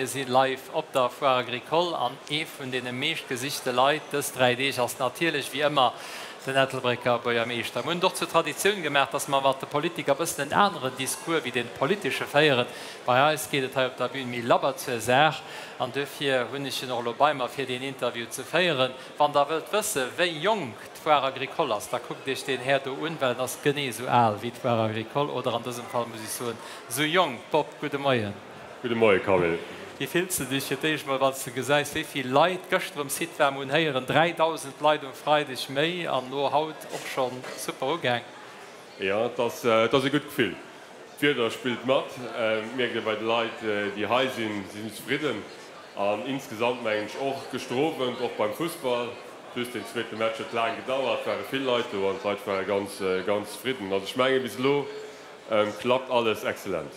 Mir si live op der Foire Agricole an ee vun deene meescht gesichte Leit dës 3 Deeg ass natierlech wéi ëmmer den Ettelbrécker Buergermeeschter. Mir hunn et och zur Traditioun gemaach, dass mer mat de Politiker e bëssen en aneren Discours wéi dee politesche féieren. Bei eis geet et hei op der Bühn méi labber zur Saach an duerfir hunn ech en och elo bei mer fir deen Interview ze féieren. Wann der wëllt wësse wéi jonk d'Foire Agricole ass, da kuckt iech deen Här do un, well en ass genee esou al wéi d'Foire Agricole, oder an dësem Fall muss ech soen, esou jonk. Bob, gudde Moien. Gudde Moie Camille. Wéi fills de dech fir d'éischt mol, wann s de gesäis, wéi vill Leit gëschter um Site waren? Mir hunn héieren, 3.000 Leit um Freideg méi an elo haut och schonn super ugaang. Jo, et ass, et ass e gutt Gefill. D'Wieder spillt mat, et mierkt ee bei de Leit, déi hei sinn, si sinn zefridden. An insgesamt mengen ech och gëschter Owend, och beim Fussball, just deen zweete Match huet laang gedauert, ware vill Leit do an d'Leit ware ganz, ganz zefridden. Also ech menge bis elo klappt alles exzellent.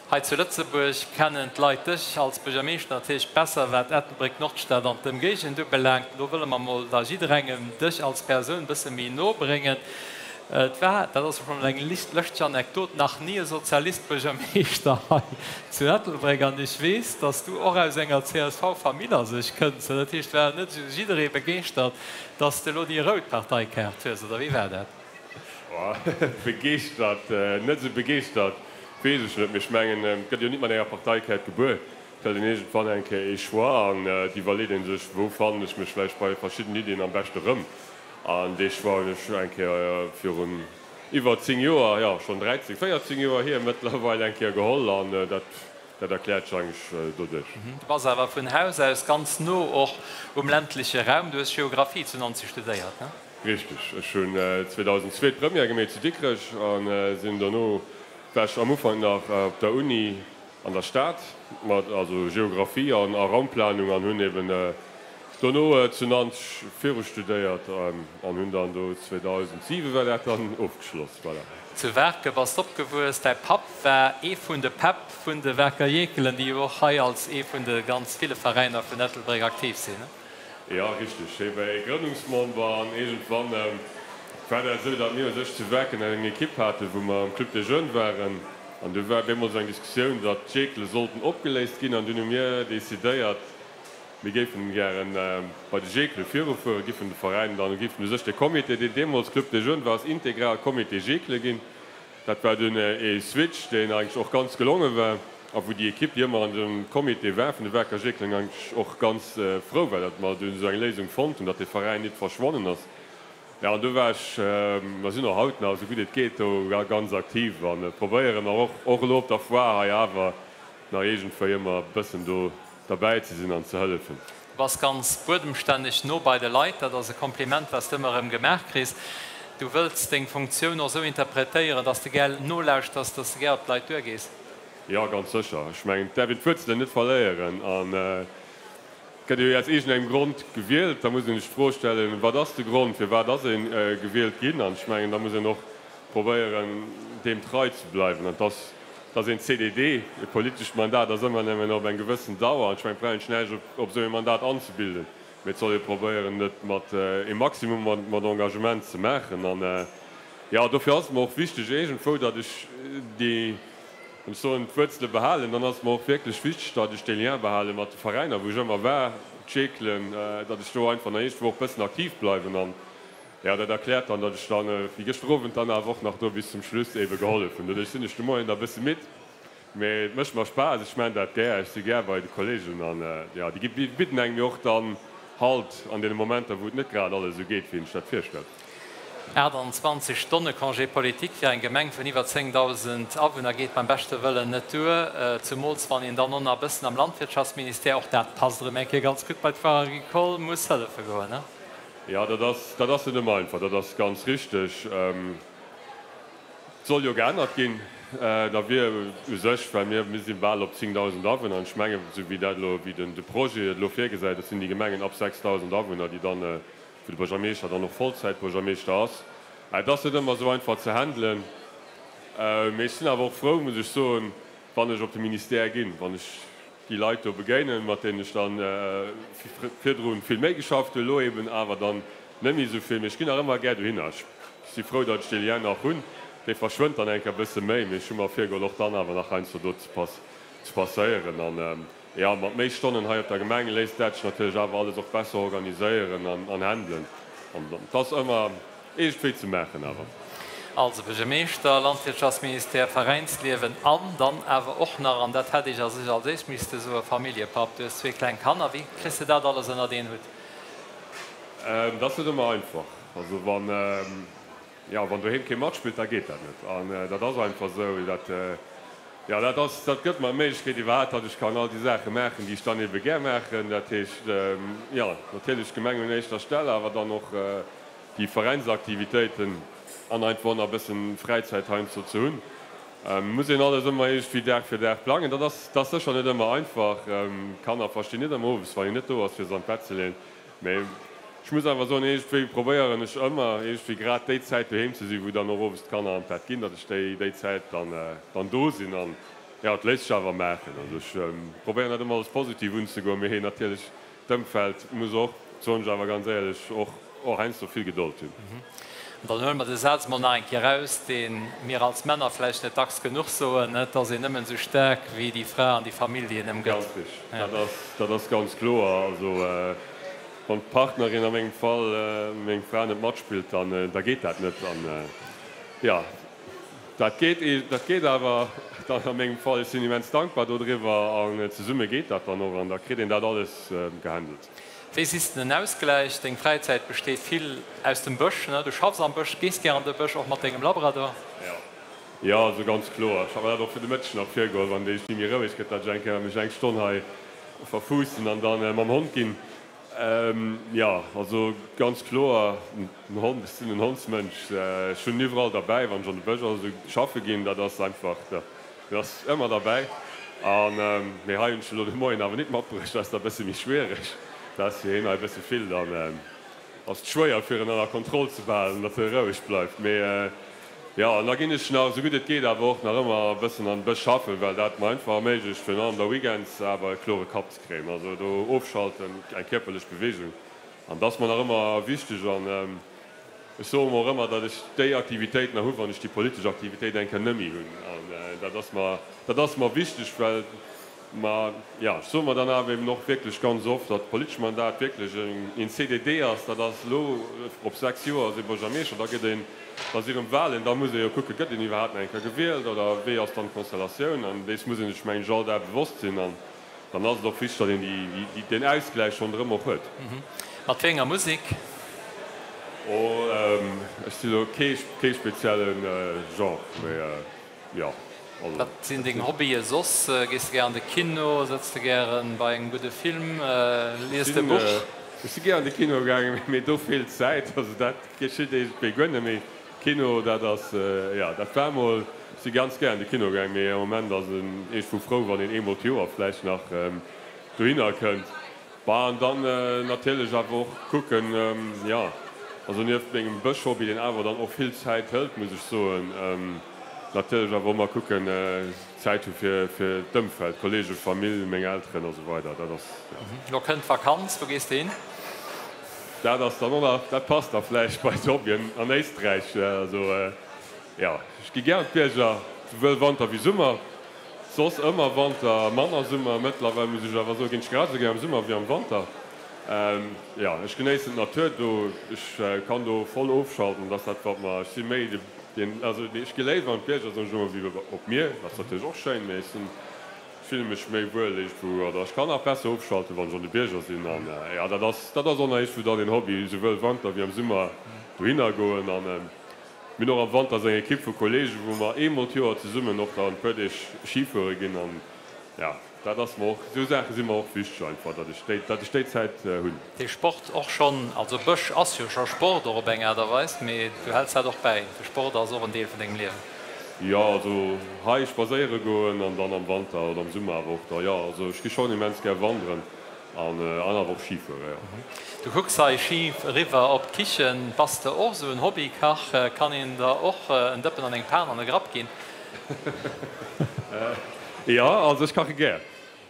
Hei zu Lëtzebuerg kennen d'Leit dech als Buergermeeschter natierlech besser, wat Ettelbréck, d'Nordstad an d'Ëmgéigend ubelaangt. Elo wëlle mer mol da jidderengem dech als Persoun e bësse méi no bréngen. Et war, dat ass schonn eng licht lëschteg Anekdot, nach ni e Sozialist Buergermeeschter hei zu Ettelbréck. An ech weess, dass du och aus enger CSV-Famill a sech kënns. Dat heescht, war net esou jidderee begeeschtert, dass de elo déi rout Parteikaart hues, oder wéi war dat? Begeeschtert, net esou begeeschtert, weess ech net. Mee ech mengen, et gëtt jo nit mat enger Parteikaart gebuer. Et hëlt een iergendwann eng Kéier ee Choix an et iwwerleet ee sech, wou fannen ech mech vläicht bei verschidden Iddien am beschte rëm. An dee Choix hunn ech eng Kéier virun iwwer 10 Joer, jo schonn 13, 14 Joer hier mëttlerweil eng Kéier geholl an dat, dat erkläert sech eigentlech doduerch. Du bass awer vun Haus aus ganz no och um ländleche Raum. Du hues Geographie zu Nanzeg studéiert, ne? Richteg. Ech hunn 2002 d'Première gemeet zu Dikrech a sinn dono, war ech am Ufank nach op der Uni an der Stad mat also Geographie an a Raumplanung an hunn eben dono zu Nanzeg viru studéiert an hunn dann do 2007 war dat dann ofgeschloss, voilà. Zu Waarke bass d'opgewuess. Däi Papp war ee vun de Päpp vun de Waarker Jeekelen, déi jo och hei als ee vun de ganz ville Veräiner vun Ettelbréck aktiv sinn. Jo, richteg. Hie war ee Grënnungsmember an iergendwann war dat esou, datt mir u sech zu Waarken eng Ekipp haten, wou mer am Club des Jeunes waren. An du war deemools eng Diskussioun, datt d'Jeekele sollten opgeléist ginn. An dunn hu mir decidéiert, mir géifen gäre bei de Jeekele virufueren, giffen de Veräin dann, giffen u sech de Comité, deen deemools Club des Jeunes war, ass integral Comité Jeekele ginn. Dat war dunn ee Switch, deen eigentlech och ganz gelonge war a wou déi Ekipp, déi ëmmer an dem Comité war vun de Waarker Jeekelen, eigentlech och ganz frou war, datt mer dunn esou eng Léisung fonnt hunn, datt dee Veräin nit verschwonnen ass. Jo, an do war ech, a sinn och haut nach, esou gutt et geet, do ganz aktiv a probéieren och, och elo op der Foire hei awer nach iergendwéi ëmmer e bëssen do derbäi ze sinn an ze hëllefen. Du bass ganz buedemstänneg, no bei de Leit. Dat ass e Kompliment, wat s de ëmmer erëm gemaach kriss. Du wëlls deng Funktioun och esou interpretéieren, dass de gär nolauschters, dass de gär op d'Leit duergees. Jo, ganz sécher. Ech mengen, et däerf een d'Wuerzelen net verléieren. An et gëtt ee jo aus iergendengem Grond gewielt. Da muss een sech d'Fro stellen, Wat ass de Grond, firwat ass ee gewielt ginn? An ech mengen, da muss een och probéieren, deem trei ze bleiwen. An et ass Et ass een CDD, e politescht Mandat ass ëmmer nëmmen op eng gewëssen Dauer. An ech mengen, et brauch een sech näischt op esou ee Mandat anzebilden, mee et soll ee probéieren, et mat ee Maximum mat Engagement ze maachen. An jo, dofir ass et mer och wichteg iergendwou, datt ech déi, wann ech soen, d'Wuerzele behalen, dann ass et mer och wierklech wichteg, datt ech dee Lien behale mat de Veräiner, wou ech ëmmer war, d'Jeekelen, datt ech do einfach nach iergendwou och e bëssen aktiv bleiwen. An Jo, dat erkläert dann, datt ech dann, wéi gëschter Owend, dann awer och nach do bis zum Schluss ebe gehollef hunn. Doduerch sinn ech de Moien da bësse midd, mee et mécht mer Spaass, ech maan dat gär, ech si gär bei de Kollegen an jo, déi bidden engem jo och dann Halt an deene Momenter, wou et net grad alles esou geet, wéi een sech dat virstellt. 28 Stonne Congé politique fir eng Gemeng vun iwwer 10.000 Awunner geet beim beschte Wëllen net duer, zumools wann een dann och nach e bëssen am Landwirtschaftsministère, och dat passt erëm eng Kéier ganz gutt bei d'Foire Agricole, muss hëllefe goen. Jo, dat ass, dat ass net ëmmer einfach, dat ass ganz richteg. Et soll jo geännert ginn. Da wier u sech, well mir, mir si bal op 10.000 Awunner, an ech mengen, esou wéi dat elo, wéi den, de Projet et elo virgesäit, dat sinn déi Gemengen ab 6.000 Awunner, déi dann, wou de Buergermeeschter dann och Vollzäitbuergermeeschter ass. Et ass net ëmmer esou einfach ze handelen. Mee ech sinn awer och frou, muss ech soen, wann ech op de Ministère ginn, wann ech déi Leit do begéinen, mat deenen ech dann virdrun vill méi geschafft hunn, elo eben awer dann net méi esou vill. Mee ech ginn nach ëmmer gär dohinner. Ech si frou, datt ech dee Lien nach hunn. Dee verschwënnt dann eng Kéier e bësse méi, mee ech hu mer virgeholl, och dann awer nach heiansdo do ze passéieren. An jo, Jo, mat méi Stonnen hei op der Gemeng léisst dat sech natierlech awer alles och besser organiséieren an handelen. An et ass ëmmer iergendwéi ze maachen awer. Also Buergermeeschter, Landwirtschaftsministère, Veräinsliewen an dann awer och nach, an dat hätt ech a sech als éischt misste soen, Familljepapp. Du hues zwee kleng Kanner. Wéi kriss de dat alles ënnert een Hutt? Dat ass net ëmmer einfach. Also wann, jo, wann doheem kee matspillt, da geet dat net. An dat ass einfach esou. Dat, jo, dat ass, dat gëtt mer d'Méiglechkeet iwwerhaapt, datt ech kann all déi Saache maachen, déi ech dann ebe gär maachen. Dat heescht, jo, natierlech d'Gemeng un éischter Stell, awer dann och déi Veräinsaktivitéiten an einfach och nach e bëssen Fräizäit heiansdo ze hunn, muss een alles ëmmer iergendwéi Dag fir Dag plangen. Dat ass, dat ass sécher net ëmmer einfach. D'Kanner verstinn net ëmmer owes, wann een net do ass, fir se an d'Bett ze leeën. Mee ech muss awer soen, iergendwéi probéieren ech ëmmer iergendwéi grad déi Zäit doheem ze sinn, wou dann och owes d'Kanner an d'Bett ginn, datt ech déi, déi Zäit dann, dann do sinn. An jo, et léisst sech awer maachen. Also ech probéieren dat ëmmer alles positiv unzegoen, mee natierlech D'Ëmfeld muss och, soen ech awer ganz éierlech, och och heiansdo vill Gedold hunn. An dann huele mer de Saz mol nach eng Kéier eraus, dee mir als Männer vläicht net dacks genuch soen, Et ass een nëmmen esou staark wéi déi Fra an déi Famill, déi een ëmgëtt. Ganz richteg. Dat ass, dat ass ganz kloer. Also wann d'Partnerin, a mengem Fall meng Fra, net matspillt, dann da geet dat net. An jo, Dat geet, dat geet awer dann a mengem Fall. Ech sinn immens dankbar dodriwwer an zesumme geet dat dann och an da kritt een dat alles gehandelt. Wéi sichs de den Ausgläich? Deng Fräizäit besteet vill aus dem Bësch, ne? Du schaffs am Bësch, gees gär an de Bësch, och mat dengem Labrador? Jo, jo, also ganz kloer. Ech hat mer dat och fir de Mëtteg nach virgeholl, wann déi méi roueg gëtt, datt ech eng Kéier mech eng Stonn hei verfuussen an dann mam Hond ginn. Jo, also ganz kloer den Hond. Ech sinn en Hondsmënsch. Ech hunn en iwwerall derbäi, wann ech an de Bësch oder sou schaffe ginn. Dat ass einfach, deen ass ëmmer derbäi. An, mee hei hunn ech elo de Moien awer nit matbruecht, dat ass da e bësse méi schwiereg. Dat ass fir hien hei e bësse vill. Dann ass et schwéier fir en ënner Kontroll ze behalen, datt e roueg bleift. Mee Jo, an da ginn ech nach, esou gutt et geet, awer och nach ëmmer e bëssen an de Bësch schaffen, well dat mer einfach erméiglecht, virun allem da weekends awer e klore Kapp ze kréien. Also do ofschalten, eng kierperlech Beweegung, an dat ass mer nach ëmmer wichteg. An ech soe mer och ëmmer, datt ech déi Aktivitéit nach hu wann ech déi politesch Aktivitéit eng Kéier net méi hunn. An dat ass mer, dat ass mer wichteg, well Ma jo, ech soe mer dann awer eben och wierklech ganz oft, datt d'politescht Mandat wierklech een CDD ass. Dat ass elo op 6 Joer ass ee Buergermeeschter, da gëtt een, da si rëm Wahlen, da muss ee jo kucken, gëtt een iwwerhaapt nach eng Kéier gewielt oder wéi ass dann d'Konstellatioun. An dees muss ee sech, mengen ech, all Dag bewosst sinn. An dann ass et och wichteg, datt een déi, deen Ausgläich ronderëm och huet. Mat wéi enger Musek? Oh, ech si lo kee, kee spezielle Genre, mee. Jo, also. Wat sinn deng Hobbye soss? Gees de gär an de Kino? Sëtz de gären bei engem gudde Film? Lies de e Buch? Ech si gär an de Kino gaangen, mee do feelt d'Zäit. Also dat geschitt iergendwéi guer net méi. Kino, dat ass, jo, dat war mol, ech si ganz gär an de Kino gaangen, mee am Moment ass een iergendwou frou, wann een eemol d'Joer vläicht nach dohinner kënnt. Bah, an dann natierlech awer och kucken, jo, also nieft mengem Bëschhobby, deen awer dann och vill Zäit hëlt, muss ech soen, natierlech awer och mol kucken, Zäit hu fir fir d'Ëmfeld, Kollegen, Famill, meng Elteren a sou weider, dat ass, jo. Lo kënnt d'Vakanz, wou gees de hin? Dat ass dann och nach, dat passt da vläicht bei d'Hobbyen an Éisträich, also jo, ech gi gär an d'Bierger, souwuel Wanter wéi Summer. Soss ëmmer Wanter, manner Summer. Mëttlerweil muss ech awer soen, ginn ech grad esou gär am Summer wéi am Wanter. Jo, ech genéissen d'Natur do, ech kann do voll ofschalten. Dat ass dat wat mer, ech si méi deen, also ech gi léiwer an d'Bierger, soen ech elo mol, wéi op d'Mier. Dat ass natierlech och schéin, mee ech sinn, ech fille mech méi wuel iergendwou oder ech kann nach besser ofschalten, wann ech an de Bierger sinn. An jo, dat ass, dat ass och nach iergendwou dann een Hobby, souwuel Wanter wéi am Summer dohinner goen an. Mir hunn och am Wanter esou eng Ekipp vu Kollegen, wou mer eemol d'Joer zesummen och dann e puer Deeg Ski fuere ginn. An jo, dat ass mer och, esou Saache si mer och wichteg einfach, datt ech déi, datt ech déi Zäit hunn. Dee Sport och schonn, also Bësch ass jo scho Sport och op eng Aart a Weis, mee du häls dat och bäi, de Sport ass och en Deel vun dengem Liewen. Jo, also hei spadséiere goen an dann am Wanter oder am Summer awer och da, jo, also ech gi schonn immens gär wanderen. An awer och Ski fuere, jo. Du kucks hei schif eriwwer op d'Kichen. Bass de och esou en Hobbykach? Kann een der och en Dëppen an eng Pan an e Grapp ginn? Jo, also ech kache gär.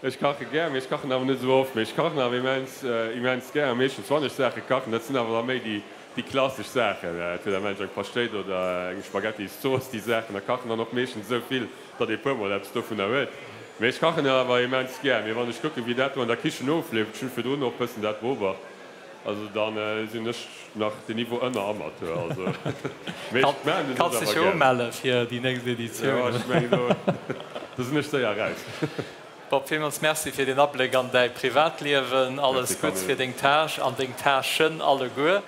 Ech kache gär, mee ech kachen awer net esou oft. Mee ech kachen awer immens, immens gär. A meeschtens wann ech Saache kachen, dat sinn awer da méi déi, déi klassesch Saachen. Entweder maan ech eng Paschtéit oder eng Spaghettiszooss, déi Saachen. A kachen dann och meeschtens esou vill, datt ee puermol eppes dovunner huet. Mee ech kachen awer immens gär. Mee wann ech kucken, wéi dat do an der Kichen ofleeft, ech hunn virdrun och bëssen dat beobacht, also da sinn ech nach den Niveau ënner Amateur. Also, mee ech maachen de Kanns dech awer gär. umelle fir déi nächst Editioun. Jo, ech mengen, do do sinn ech séier eraus. Bob, villmools Merci fir deen Abléck an däi Privatliewen. Alles Merci Gutts Camille. fir deng Tâche an deng Tâchen alleguer.